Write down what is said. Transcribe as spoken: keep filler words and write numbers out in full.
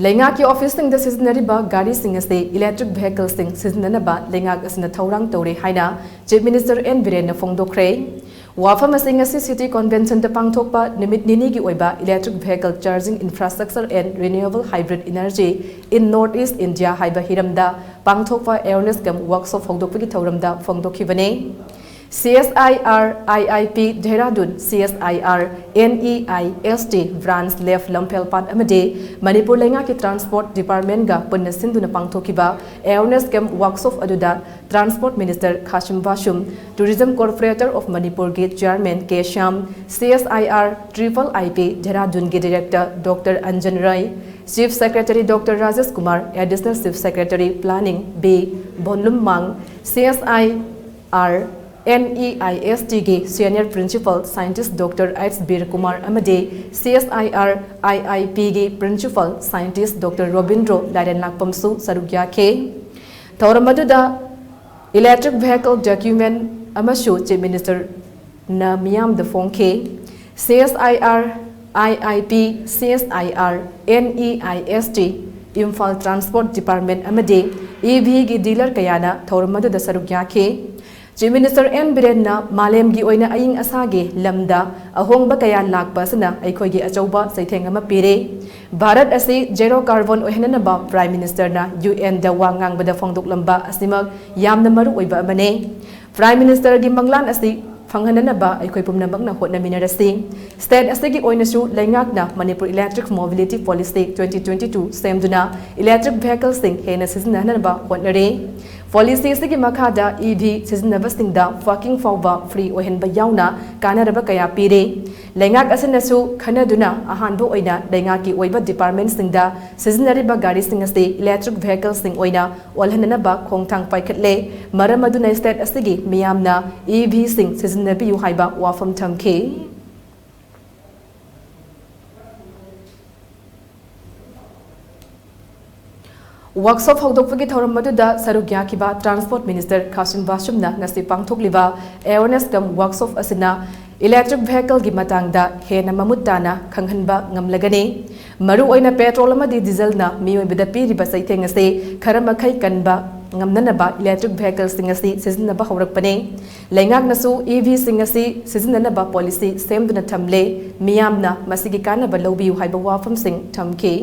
ꯂꯩꯉꯥꯛꯀꯤ ꯑꯣꯐꯤꯁꯁꯤꯡꯗ ꯁꯤꯖꯤꯟꯅꯔꯤꯕ ꯒꯥꯔꯤꯁꯤꯡ ꯑꯁꯤ ꯏꯂꯦꯛꯇ꯭ꯔꯤꯛ ꯚꯦꯍꯤꯀꯜꯁꯤꯡ ꯁꯤꯖꯤꯟꯅꯅꯕ ꯂꯩꯉꯥꯛ ꯑꯁꯤꯅ ꯊꯧꯔꯥꯡ ꯇꯧꯔꯦ ꯍꯥꯏꯅ ꯆꯤꯐ ꯃꯤꯅꯤꯁꯇꯔ ꯑꯦꯟ ꯕꯤꯔꯦꯟꯅ ꯐꯣꯡꯗꯣꯛꯈ꯭ꯔꯦ꯫ ꯋꯥꯐꯝ ꯑꯁꯤ ꯉꯁꯤ ꯁꯤꯇꯤ ꯀꯣꯟꯚꯦꯟꯁꯟꯗ ꯄꯥꯡꯊꯣꯛꯄ ꯅꯨꯃꯤꯠ ꯅꯤꯅꯤꯒꯤ ꯑꯣꯏꯕ Electric Vehicle Charging Infrastructure and Renewable Hybrid Energy in North East India ꯍꯥꯏꯕ ꯍꯤꯔꯝꯗ ꯄꯥꯡꯊꯣꯛꯄ awareness cum workshop ꯍꯧꯗꯣꯛꯄꯒꯤ ꯊꯧꯔꯝꯗ ꯐꯣꯡꯗꯣꯛꯈꯤꯕꯅꯤ꯫ C S I R I I P Dehradun, C S I R N E I S T branch left ꯂꯝꯐꯦꯜꯄꯥꯠ ꯑꯃꯗꯤ ꯃꯅꯤꯄꯨꯔ ꯂꯩꯉꯥꯛꯀꯤ transport ꯗꯤꯄꯥꯔꯠꯃꯦꯟꯒ ꯄꯨꯟꯅ ꯁꯤꯟꯗꯨꯅ ꯄꯥꯡꯊꯣꯛꯈꯤꯕ awareness cum workshop ꯑꯗꯨꯗ transport minister Khashim Vashum, tourism corporation of ꯃꯅꯤꯄꯨꯔꯒꯤ chairman K Shyam, C S I R triple I P ꯙꯦꯔꯥꯗꯨꯟꯒꯤ director doctor Anjan Rai, chief secretary doctor Rajesh Kumar, additional chief secretary planning B Vumlunmang, C S I R N E I S Tꯒꯤ senior principal scientist doctor H Bir Kumar ꯑꯃꯗꯤ C S I R I I Pꯒꯤ principal scientist doctor Robindro ꯂꯥꯏꯔꯦꯟꯂꯥꯛꯄꯝꯁꯨ ꯁꯔꯨꯛ ꯌꯥꯈꯤ꯫ ꯊꯧꯔꯝ ꯑꯗꯨꯗ electric vehicle document ꯑꯃꯁꯨ chief ꯃꯤꯅꯤꯁꯇꯔꯅ ꯃꯤꯌꯥꯝꯗ ꯐꯣꯡꯈꯤ꯫ C S I R I I P, C S I R N E I S T, Imphal transport department ꯑꯃꯗꯤ E Vꯒꯤ ꯗꯤꯂꯔ ꯀꯌꯥꯅ ꯊꯧꯔꯝ ꯑꯗꯨꯗ ꯁꯔꯨꯛ ꯌꯥꯈꯤ꯫ ꯆꯤꯐ ꯃꯤꯅꯤꯁꯇꯔ ꯑꯦꯟ ꯕꯤꯔꯦꯟꯅ ꯃꯥꯂꯦꯝꯒꯤ ꯑꯣꯏꯅ ꯑꯏꯪ ꯑꯁꯥꯒꯤ ꯂꯝꯗ ꯑꯍꯣꯡꯕ ꯀꯌꯥ ꯂꯥꯛꯄ ꯑꯁꯤꯅ ꯑꯩꯈꯣꯏꯒꯤ ꯑꯆꯧꯕ ꯆꯩꯊꯦꯡ ꯑꯃ ꯄꯤꯔꯦ꯫ ꯚꯥꯔꯠ ꯑꯁꯤ zero carbon ꯑꯣꯏꯍꯟꯅꯅꯕ ꯄ꯭ꯔꯥꯏꯝ ꯃꯤꯅꯤꯁꯇꯔꯅ U Nꯗ ꯋꯥ ꯉꯥꯡꯕꯗ ꯐꯣꯡꯗꯣꯛꯂꯝꯕ ꯑꯁꯤꯃꯛ ꯌꯥꯝꯅ ꯃꯔꯨ ꯑꯣꯏꯕ ꯑꯃꯅꯤ꯫ ꯄ꯭ꯔꯥꯏꯝ ꯃꯤꯅꯤꯁꯇꯔꯒꯤ ꯃꯪꯂꯥꯟ ꯑꯁꯤ ꯐꯪꯍꯟꯅꯅꯕ ꯑꯩꯈꯣꯏ ꯄꯨꯝꯅꯃꯛꯅ ꯍꯣꯠꯅꯃꯤꯟꯅꯔꯁꯤ꯫ ꯁ꯭ꯇꯦꯠ ꯑꯁꯤꯒꯤ ꯑꯣꯏꯅꯁꯨ ꯂꯩꯉꯥꯛꯅ Manipur Electric Mobility Policy twenty twenty-two ꯁꯦꯝꯗꯨꯅ electric vehicleꯁꯤꯡ ꯍꯦꯟꯅ ꯁꯤꯖꯤꯟꯅꯍꯟꯅꯕ ꯍꯣꯠꯅꯔꯦ꯫ ꯄꯣꯂꯤꯁꯤ ꯑꯁꯤꯒꯤ ꯃꯈꯥꯗ E V ꯁꯤꯖꯤꯟꯅꯕꯁꯤꯡꯗ parking ꯐꯥꯎꯕ free ꯑꯣꯏꯍꯟꯕ ꯌꯥꯎꯅ ꯀꯥꯟꯅꯔꯕ ꯀꯌꯥ ꯄꯤꯔꯦ꯫ ꯂꯩꯉꯥꯛ ꯑꯁꯤꯅꯁꯨ ꯈꯟꯅꯗꯨꯅ ꯑꯍꯥꯟꯕ ꯑꯣꯏꯅ ꯂꯩꯉꯥꯛꯀꯤ ꯑꯣꯏꯕ ꯗꯤꯄꯥꯔꯠꯃꯦꯟꯁꯤꯡꯗ ꯁꯤꯖꯤꯟꯅꯔꯤꯕ ꯒꯥꯔꯤꯁꯤꯡ ꯑꯁꯤ electric vehicleꯁꯤꯡ ꯑꯣꯏꯅ ꯑꯣꯜꯍꯟꯅꯅꯕ ꯈꯣꯡꯊꯥꯡ ꯄꯥꯏꯈꯠꯂꯦ꯫ ꯃꯔꯝ ꯑꯗꯨꯅ ꯁ꯭ꯇꯦꯠ ꯑꯁꯤꯒꯤ ꯃꯤꯌꯥꯝꯅ E Vꯁꯤꯡ ꯁꯤꯖꯤꯟꯅꯕꯤꯌꯨ ꯍꯥꯏꯕ ꯋꯥꯐꯝ ꯊꯝꯈꯤ꯫ ꯋꯥꯔꯛꯁꯣꯞ ꯍꯧꯗꯣꯛꯄꯒꯤ ꯊꯧꯔꯝ ꯑꯗꯨꯗ ꯁꯔꯨꯛ ꯌꯥꯈꯤꯕ ꯇ꯭ꯔꯥꯟꯁꯄꯣꯔꯠ ꯃꯤꯅꯤꯁꯇꯔ ꯈꯥꯁꯤꯝ ꯕꯥꯁꯨꯝꯅ ꯉꯁꯤ ꯄꯥꯡꯊꯣꯛꯂꯤꯕ awareness cum workshop ꯑꯁꯤꯅ Electric vehicle ꯒꯤ ꯃꯇꯥꯡꯗ ꯍꯦꯟꯅ ꯃꯃꯨꯠ ꯇꯥꯅ ꯈꯪꯍꯟꯕ ꯉꯝꯂꯒꯅꯤ꯫ ꯃꯔꯨꯑꯣꯏꯅ petrol ꯑꯃꯗꯤ diesel ꯅ ꯃꯤꯑꯣꯏꯕꯗ ꯄꯤꯔꯤꯕ ꯆꯩꯊꯦꯡ ꯑꯁꯤ ꯈꯔ ꯃꯈꯩ ꯀꯟꯕ ꯉꯝꯅꯅꯕ electric vehicle ꯁꯤꯡ ꯑꯁꯤ ꯁꯤꯖꯤꯟꯅꯕ ꯍꯧꯔꯛꯄꯅꯤ꯫ ꯂꯩꯉꯥꯛꯅꯁꯨ E V ꯁꯤꯡ ꯑꯁꯤ ꯁꯤꯖꯤꯟꯅꯅꯕ policy ꯁꯦꯝꯗꯨꯅ ꯊꯝꯂꯦ꯫ ꯃꯤꯌꯥꯝꯅ ꯃꯁꯤꯒꯤ ꯀꯥꯟꯅꯕ ꯂꯧꯕꯤꯌꯨ ꯍꯥꯏꯕ ꯋꯥꯐꯝꯁꯤꯡ ꯊꯝꯈꯤ꯫